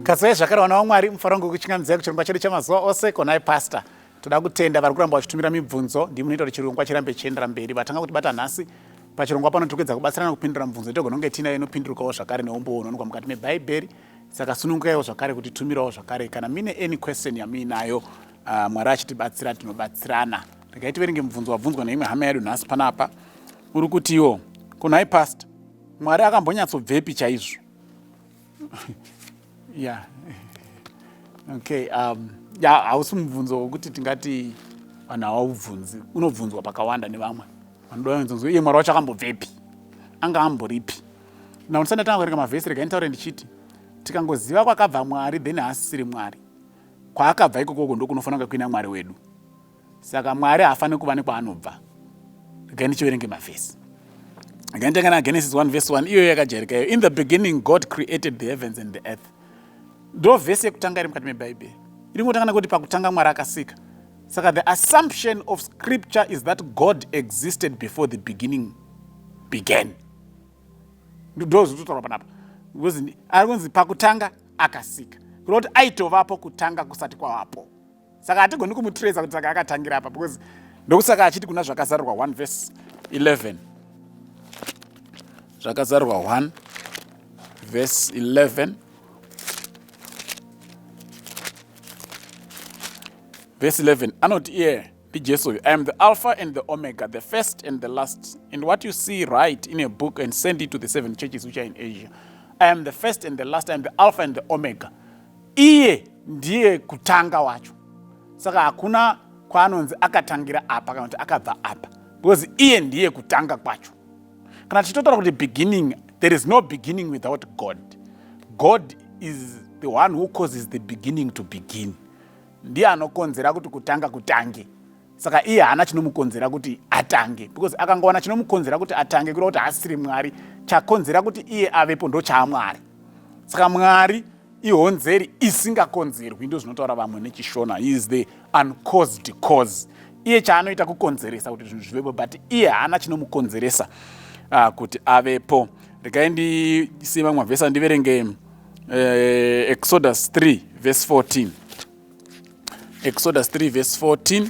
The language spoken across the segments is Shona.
Kazwai zvakare vana vaMwari, mufaro wangu kuchingamidzai kuchirongwa chedu chamazuva ose konai pastor. Toda kutenda vari kuramba vachitumira mibvunzo, ndimi munoita kuti chirongwa chirambe chichiendera mberi. Vatanga kutibata nhasi pachirongwa pano tiri kuedza kubatsirana kupindura mibvunzo yatogona kunge tiinayo inopindurukawo zvakare neumbowo hunowanikwa mukati mebhaibheri. Saka sunungukaiwo zvakare kutitumirawo zvakare kana mine any question yamuinayo. Mwari achitibatsira tinobatsirana. Regai tiverenge mubvunzo wabvunzwa neimwe hama yedu nhasi panapa. Uri kutiwo kunhai pastor, Mwari akambonyatsobvepi chaizvo? Yeah, okay, ya hausi mubvunzo wekuti tingati vanhu havaubvunzi, unobvunzwa pakawanda nevamwe vanoda kunzonzwa iye Mwari wacho akambobvepi, anga amboripi. Now ndisati ndatanga kuverenga mavhesi, regai nditaure ndichiti tikangoziva kwakabva Mwari then haasisiri Mwari. Kwaakabva ikokoko ndokunofanira kunge kuina Mwari wedu. Saka Mwari haafaniri kuva nekwaanobva. Regai ndichiverenge mavhesi. Regai nditanga naGenesis 1 verse 1, iyoyo yakajairika iyo. In the beginning God created the heavens and the earth. Ndo vhesi yekutanga iri mukati meBhaibheri. Iri kungotanga nekuti pakutanga Mwari akasika. Saka the assumption of scripture is that God existed before the beginning began. Ndo zvinotaurwa panapa. Because ari kunzi pakutanga akasika. Kureva kuti aitovapo kutanga kusati kwavapo. Saka hatigoni kumutracer kuti saka akatangira apa, because ndokusaka achiti kuna Zvakazarurwa 1 verse 11. Zvakazarurwa 1 verse 11. Verse 11 anoti iye ndiJesu uyu, I am the Alpha and the Omega, the first and the last. And what you see, write in a book and send it to the 7 churches which are in Asia. I am the first and the last, I am the Alpha and the Omega. Iye ndiye kutanga wacho. Saka hakuna kwaanonzi akatangira apa kana kuti akabva apa, because iye ndiye kutanga kwacho. Kana tichitotaura kuti beginning, there is no beginning without God. God is the one who causes the beginning to begin. Ndiye anokonzera kuti kutanga kutange. Saka iye haana chinomukonzera kuti atange, because akangowana chinomukonzera kuti atange kureva kuti haasiri Mwari. Chakonzera kuti iye avepo ndo chaamwari. Saka Mwari ihonzeri isingakonzerwi, ndo zvinotaura vamwe neChishona. He is the uncaused cause. Iye chaanoita kukonzeresa kuti zvinhu zvivepo, but iye haana chinomukonzeresa kuti avepo. Regai ndisiye mamwe mavhesi andiverenge. Exodus 3 verse 14. Exodus 3 verse 14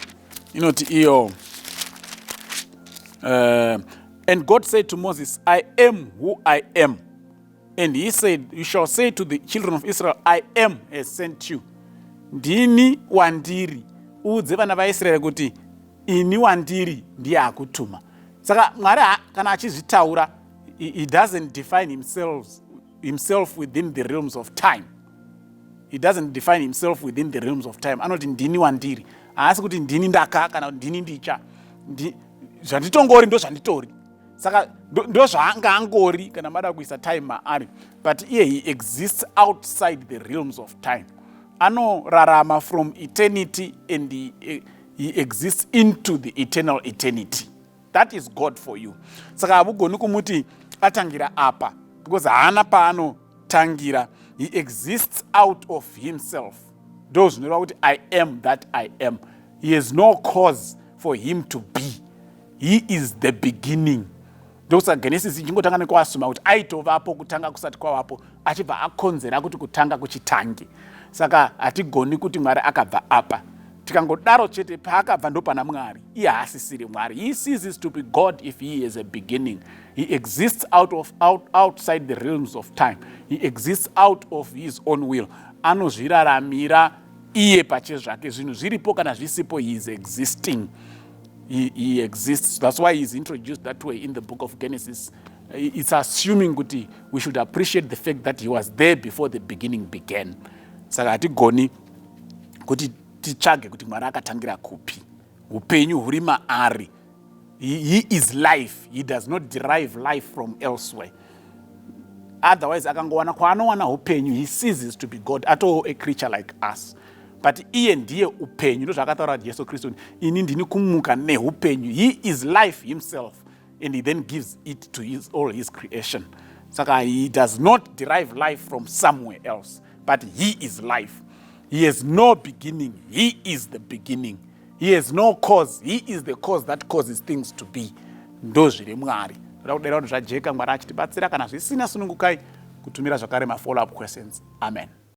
inoti iyo, and God said to Moses, I am who I am. And he said, you shall say to the children of Israel, I am has sent you. Ndini wandiri. Uudze vana vaIsraeri kuti ini wandiri ndiye akutuma. Saka Mwari kana achizvitaura, he doesn't define himself within the realms of time. He doesn't define himself within the realms of time. Anoti ndini wandiri. Haasi kuti ndini ndaka kana ndini ndicha. Zvanditongori ndo zvanditori. Saka ndo zvaanga angori kana mada kuisa time maari. But iye he exists outside the realms of time. Anorarama from eternity and he exists into the eternal eternity. That is God for you. Saka havugoni kumuti atangira apa, because haana paanotangira. He exists out of himself. Ndo zvinoreva kuti I am that I am. He has no cause for him to be. He is the beginning. Ndokusaka Genesis ichingotanga nekuasuma kuti aitovapo kutanga kusati kwavapo, achibva akonzera kuti kutanga kuchitange. Saka hatigoni kuti Mwari akabva apa. Tikangodaro chete, paakabva ndopana Mwari. Iye haasisiri Mwari. He ceases to be God if he is a beginning. He exists outside the realms of time. He exists out of his own will. Anozviraramira iye pachezvake. Zvinhu zviripo kana zvisipo, he is existing. He exists. That's why he is introduced that way in the book of Genesis. It's assuming kuti we should appreciate the fact that he was there before the beginning began. Saka hatigoni kuti titsvage kuti Mwari akatangira kupi. Upenyu huri maari. He is life. He does not derive life from elsewhere. Otherwise akangowana kwaanowana upenyu, he ceases to be God. Atoo a creature like us. But iye ndiye upenyu. Ndozvaakataura Jesu Kristu, ini ndini kumuka neupenyu. He is life himself, and he then gives it to all his creation. Saka he does not derive life from somewhere else, but he is life. He has no beginning. He is the beginning. He has no cause. He is the cause that causes things to be. Ndo zviri Mwari. Ndoda kudera kuti zvajeka, Mwari achitibatsira. Kana zvisina, sunungukai kutumira zvakare ma follow-up questions. Amen.